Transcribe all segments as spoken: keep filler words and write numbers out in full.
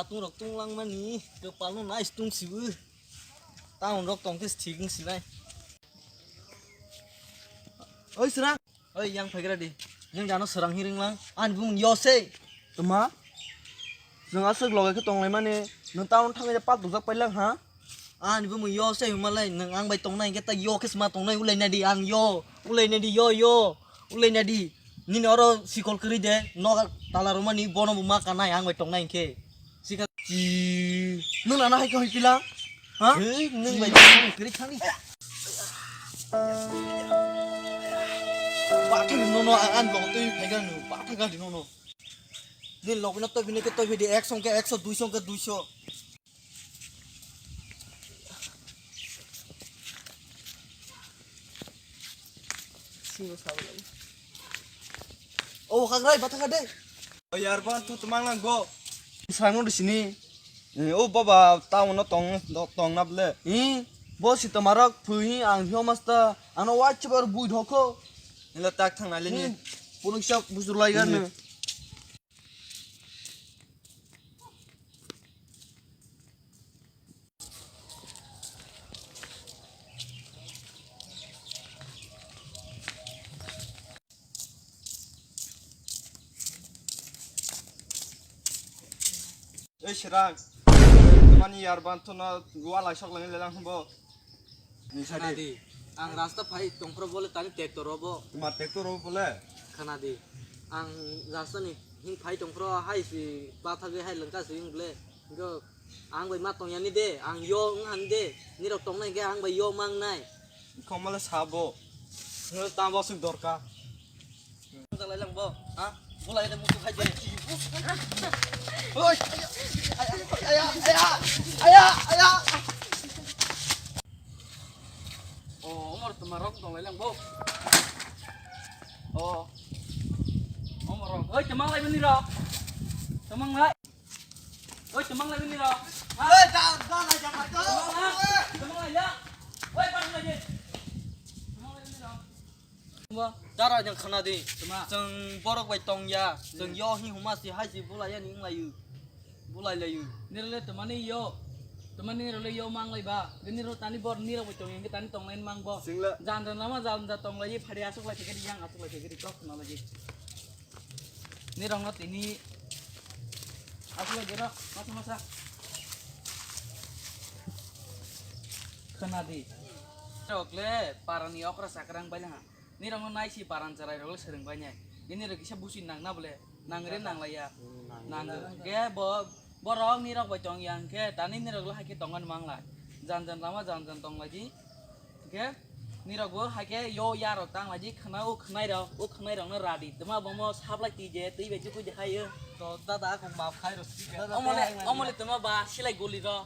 Tungrok tunglang mani, kwpalno nice tungsibo. Town rok tongkhe thik wngsinai. Oi, Srang. Oi, yang phaigra di. Nwng jano Srang hi ringlang? Ani bumung yo se. Tuma? Nwng aswk loge khe tonglaimani, nwng town thangwi pal tokjak pailang ha? Ani bumung yo se humalai, nwng ang bai tongnai hinkhe ta yo khe sma tongnai, ulai nadi ang yo, ulai nadi yo, yo, ulai nadi. Nini oro sikol kwrwi de, nok tala romani bono bo ma kanai ang bai tongnai hinkhe. Sikha. Chi, nwng nana hai khe hoi pila? Ha? Hei, nwng bai tongnai kwrwi thani. Bathai no no ang, ang logo twi phaigra no, bathai gari no no. Nini logo no twi bini khe twi bidi, ekso khe ekso, duiso khe duiso. Singo sabo lai. O khagrai batha khade. O yar ban tu tumang lang go. Sango de sini. Eh, o baba town no tong tong na ble. Eh, bo si tomarok phui ang hio masta. Ano wachhe bar bui dhoko. Nila tak thang nali ni. Punuk sa busur lai gan. Ei Sirang, mani yar ban thono wala sok lang lelang bo. Khana di, ang rasta phai tongphro bole tani tractor robo. Tuma tractor robo bole? Khana di, ang rasta ni hing phai tongphro hai si bathagwi hai lengka si wng ble. Go, ang bai ma tong yani de, ang yo wng han de. Nirok tongnai khe ang bai yo mang nai. Khomale sabo. Nirok tamo suk dorka. Jalai lang bo, ha? Bulai de mutu khai de. Oi, aya, aya, aya, aya, aya. Oh, omor tuma rok dong lai lang bo. Oh. Omor rok. Oi, temang lai bini rok. Temang lai. Oi, temang lai bini rok. Ha? Oi, da, da, da, da, da. Temang lai. Temang lai ya. Oi, par lai je. Temang lai bini rok. Dara jang khana di. Tuma. Jeng borok bai tong ya. Jeng yo hi huma si hai si bulai ya ni wng lai yu. Bulai lai yu. Nirle temani yo. Temani nirle yo mang lai ba. Nirle tani bor nirok bai tong yang tani tong lai mang bo. Singla. Jan jan lama jan jan tong lai phari asuk lai theke yang asuk lai theke tok na lai. Nirok no tini asuk lai rok masa masa. Khana di. Rok le parani okra sakrang bai ha. Nirok no nai si paran charai rok le sereng bai nai. Nini rok kisa busi nang na bole. Nang re nang lai ya. Nang. Ge bo borok nirok bai tong yang khe tani nirok le hai khe tongan mang lai. Jan jan lama jan jan tong lai di. Khe nirok bo hai khe yo ya rok tang lai di khna o khnai rok o khnai rok no ra di. Tuma bo mo sap lai ti je twi bai jukui de hai yo. To dada ko map khai ro si. Omole omole tuma ba silai goli ro.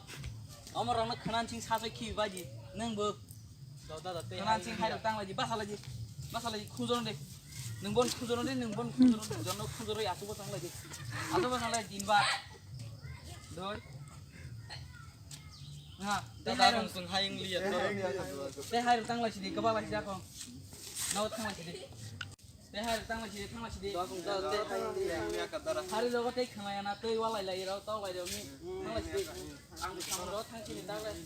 Omo rok no khna sing sa sai khi bai di. Nang bo. Khana sing hai rok tang lai di, basa lai di, basa lai di, khunjoro de. Nung bon khunjoro de, nung bon khunjoro de, jono khunjoro ya, asubo tang lai di. Asubo tang lai di, ba. Doi. Ha, tei hai rok sing hai ing liya. Tei hai rok tang lai sidi, kaba lai sidi ako. Nau tang lai sidi. Tei hai rok tang lai sidi, tang lai sidi. Hari rogo tei khana yana, tei walai lai rok, tau lai rok ni. Tang lai sidi. Ang samro thang sini tang lai.